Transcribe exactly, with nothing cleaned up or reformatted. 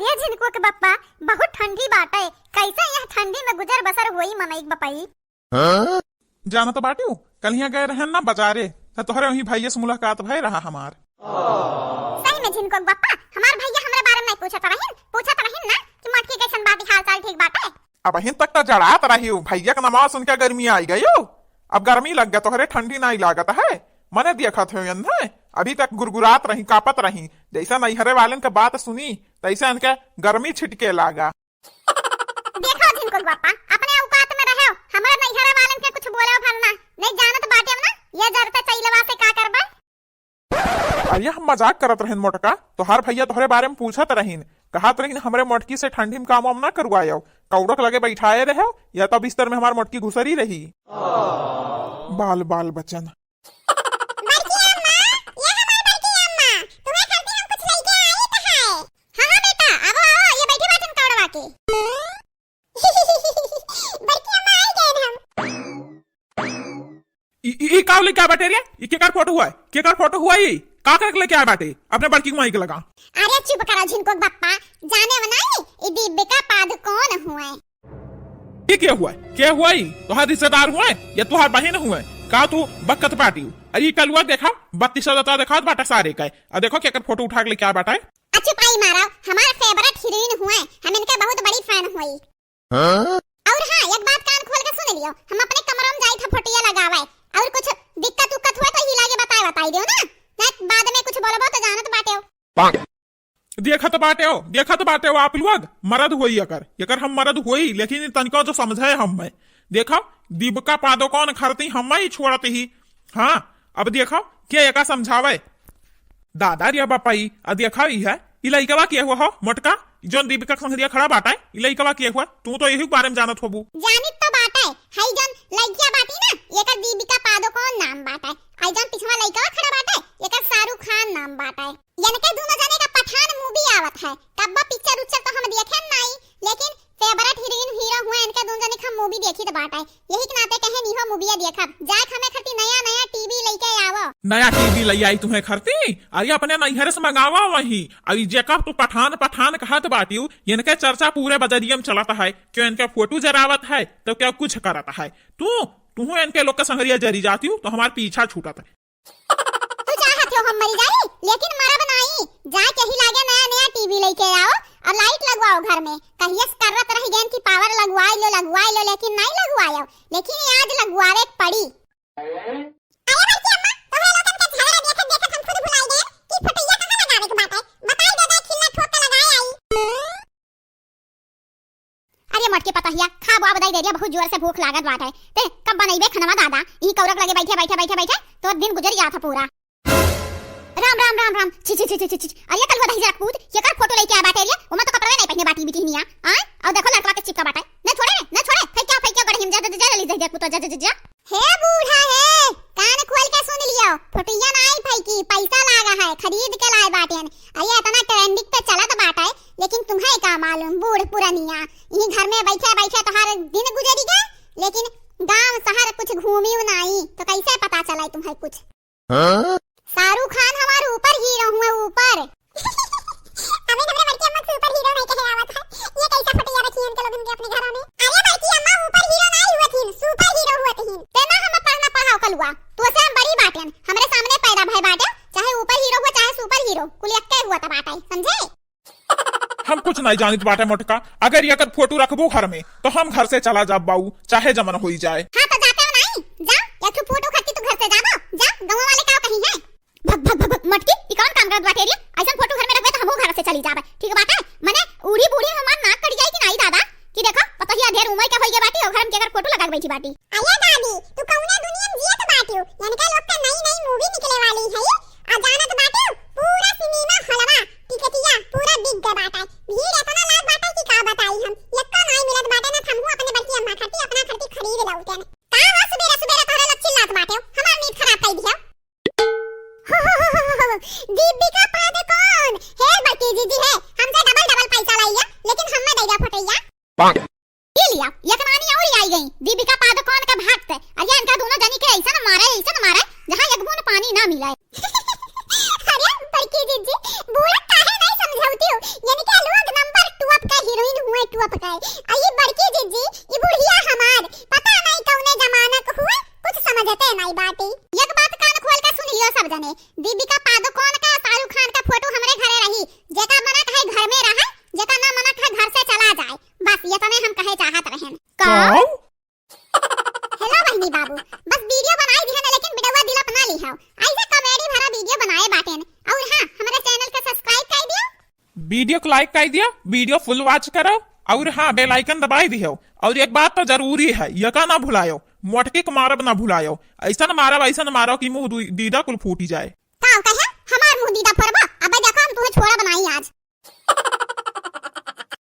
ए झिनकू के बप्पा, बहुत ठंडी बाटे, कैसे यह ठंडी में गुजर बसर होई मनई के बपई? हाँ? जानत बाटिउ, कलिया गए रहन ना बजारे, त तोहरे वहीं भइया से मुलाकात भय रहा हमार। सही में झिनकू के बप्पा, हमार भइया हमरे बारे में नहीं पूछत रहिन, पूछत रहिन ना कि मोटकी कैसन बाटी, हाल चाल ठीक बाटे? अबहिन तक त जड़ात रहिउ, भइया के नमाज सुन के गर्मी आई गइउ। अब गर्मी लग गया, तोहरे ठंडी नाई लागत है। मने देखत हो एन्हे, अभी तक गुरगुरात रही, कांपत रही। जैसे नैहरे वालन के बात सुनी, तैसे इनके गर्मी छिटके लागा। देखो झिनकुल बापा, अपने औकात में रहो, हमरा नैहरे वालन के कुछ बोलो भर ना। नहीं जानत बाटे ना, ये जरते चैलवा से का करबे? अरे हम मजाक करत रहन मोटका, तोहार भइया तोहरे बारे में पूछत रहिन, कहत रहिन हमरे मोटकी से ठंडी में काम वाम ना करवायो, कौड़क लगे बैठाए रहो या तो बिस्तर में हमार मोटकी घुसरी रही। बाल बाल बचन। बड़की अम्मा, ये हमार बड़की अम्मा, तुम्हें खातिर हम कुछ लेके आई तो है। हाँ हाँ बेटा, आवो आवो, ये बैठी बाटन कौड़वा के। बड़की अम्मा, आई गए हम। ई, ई, ई का लेके आ बाटे रे? ई केकर फोटो हुआ है? केकर फोटो हुआ ई? का करके लेके आ बाटे? अपने बड़की माई के लगा। अरे चुप करा झिनकुक बप्पा, जाने वाला है, ई दीपिका पादुकोण हुआ है। ई के हुआ है? के हुआ ई? तोहार रिश्तेदार हुआ है या तोहार बहिन हुआ है? का तू बकत बाटी? अरे ई कलुआ देखा, बत्तीस सौ जता देखा बाटा सारे का है। आ देखो केकर फोटो उठा के लेके आ बाटा है। अच्छा पाई मारा, हमार favourite heroine हुए, हम इनके बहुत बड़ी fan हुई। हाँ? और हाँ, एक बात कान खोल के सुन लियो, हम अपने कमरा में जाई था फोटिया लगावे, और कुछ दिक्कत उक्कत हुए तो हिला के बताए, बताई दियो ना, नहीं बाद में कुछ बोलबो तो जानत बाटे हो। देखत बाटे हो, देखत बाटे हो आप लोग, मरद होई अगर, अगर हम मरद होई, लेकिन तनिको जो समझे हम में। देखो, दीपिका पादुकोण खरती हम ही छोड़त ही। हाँ, अब देखो, के एका समझावे? दादा रे बापा, ई, आ देखा, ई है, ई लइकवा के हुआ हो, मोटका, जौन दीपिका के संगरिया खड़ा बाटा है, ई लइकवा के हुआ, तू तो यही बारे में जानत होबू। जानित तो बाटा है, हई जौन लइकिया बाटी ना, एकर दीपिका पादुकोण नाम बाटा है, हई जौन पिछवा लइकवा खड़ा बाटा है, एकर शाहरुख खान नाम बाटा है। इनके दोनों जने का पठान movie आवत है, तब्बा picture उच्चर तो हम देखे नाई, लेकिन favourite heroine hero हुए, इनके दोनों जने का movie देखी तो बाटा है। यही के नाते कहे नीहो movie देखब। जाए हमें खरती नया नया TV लेके आवो। नया TV ले आई तुम्हें खरती? अरे अपने नैहर से मंगावा वही। अरे जेका तू पठान पठान कहत बाटियो, इनके चर्चा पूरे बजरिया में चलत है। क्यों इनके फोटो जरावत है तो क्या कुछ करत है? तू, तू इनके लोग का संगरिया जरी जाती हो तो हमार पीछा छूटत है। तू चाहत हो हम मरी जाई, लेकिन मरब नाई। जाके ही लागे नया नया TV लेके आओ और light लगवाओ घर में। कहिए से करत रह गए कि power लगवाई लो, लगवाई लो, लेकिन नहीं लगवायो। लेकिन ये आज लगवावे के पड़ी। अरे बड़की अम्मा, तोहरे लोगन के झगड़ा देखत देखत हम खुद भुलाई गए कि फोटोइया कहाँ लगावे के बाटे। बताई दे दे, खिल्ला ठोक के लगाए आई। अरे मोटकी पतोहिया, खा बुआ बदाई दे दिया, बहुत जोर से भूख लागत बाटे। ते कब बनइबे खनवा दादा? ई कौरक लगे बैठे, बैठे, बैठे, बैठे तोर दिन गुजर जात ह पूरा। राम, राम, राम, राम। छी, छी, छी। अरे कलुआ दही जरा पूत, केकर फोटो लेके आ बाटे रे? ओमा तो कपड़वे नहीं पहने बाटी बिटिनिया। आय? और देखो लड़कवा के चिपका बाटे। न छोड़े रे, न छोड़े। फेंक क्या, फेंक क्या गढ़ी में जा, जा, जा, जा, ले जा, जा, पूत, जा, जा, जा, जा। हे बूढ़ा हे, कान खोल के सुन लियो, फोटोइया नाई फेंकी, पैसा लागा है, खरीद के लाए बाटेन। अरे इतना trending पे चलत बाटे, लेकिन तुम्हें का मालूम, बूढ़ पुरनिया, यही घर में बैठे बैठे तोहार दिन गुजरी गए, लेकिन गांव शहर कुछ घूमियो नाई, तो कैसे पता चला तुम्हें कुछ? हाँ? शाहरुख खान हमार ऊपर हीरो हुए, ऊपर। अबे हमरे बड़की अम्मा super hero नहीं कहे आवत है, ये कैसा फटिया रखी है इनके लोगन के अपने घरों में? अरे बड़की अम्मा ऊपर हीरो नहीं हुआ थी, super hero हुआ थी। ते ना हम पढ़ना पढ़ाओ कलुआ, तो से हम बड़ी बाटेन, हमरे सामने पैदा भय बाटे, चाहे ऊपर हीरो हुआ चाहे super hero, कुल एक्के हुआ त बाटे, समझे? हम कुछ नहीं जानित बाटे मोटका, अगर एकर फोटो रखबो घर में तो हम घर से चला जाब बाऊ, चाहे जमन होई जाए। हाँ तो जाते हो नहीं, जा, या तू फोटो खरती तू घर से जाबो, जा, गाँव वाले का कही है। भग भग भग भग, मोटकी, ई कौन काम करत बाटे रे? ऐसन फोटो घर में रखबे तो हमहू घर से चली जाबे, ठीक बाटे? मने बूढ़ी बूढ़ी हमार नाक कट जाई कि नहीं दादा, कि देखो पतोहिया ढेर उमर के होई गए बाटी, और घर में केकर फोटो लगा के बैठी बाटी। अरे दादी, तू कौने दुनिया में जियत बाटियो? इनके लोग का नई नई movie निकले वाली है, आ जानत बाटियो पूरा सिनेमा हॉलवा टिकटिया पूरा बिक गए बाटे, भीड़ इतना लाग बाटे कि का बताई हम, यक्को नाई मिलत बाटे ना, हमहू अपने बड़की अम्मा खातिर अपना खातिर खरीद लौटेन। का हो सुबेरे सुबेरे तोहरे लोग चिल्लात बाटे, हमार नींद खराब कर दिया। दीपिका पादुकोण, हे बड़की जीजी हे, हमसे double double पैसा लाई लिया, लेकिन हम ना दैगा फटैया। ये लिया, एक नानी और आई गई, दीपिका पादुकोण का भक्त। अरे इनका दोनों जनी के ऐसा न मारे, ऐसा न मारे, जहाँ एक बूंद पानी ना मिले। अरे बड़की जीजी, बूढ़ा काहे नहीं समझौती हो? यानी कि लोग number बाप रे, आ ई बड़की जिज्जी, ई बुढ़िया हमार, पता नाई कौने जमाना क हुए, कुछ समझते नाई बाटी। एक बात कान खोल के सुन लियो सब जने, दीपिका पादुकोण का शाहरुख खान का फोटो हमरे घरे रही, जेका मनक है घर में रहे, जेका ना मनक है घर से चला जाए। बस ये तने हम कहे चाहत रहेन। का? का? हेलो बहिनी बाबू, बस वीडियो बनाई दिहन, लेकिन वीडियो delete ना लिहो। ऐसे comedy भरा वीडियो बनाए बाटेन। और हाँ, हमारे channel के subscribe कर दियो। वीडियो को like कर दियो, वीडियो full watch करो। और हाँ, bell icon दबाई दिहो। और एक बात तो जरूरी है, यका ना भुलायो, मोटकी को मारब ना भुलायो। ऐसन मारब, ऐसन मारो कि मुंह दु-, दीदा कुल फूटी जाए। का कहे? हमार मुंह दीदा फोड़बो? अबे देखो, हम तुम्हें छोड़ा बनाई आज।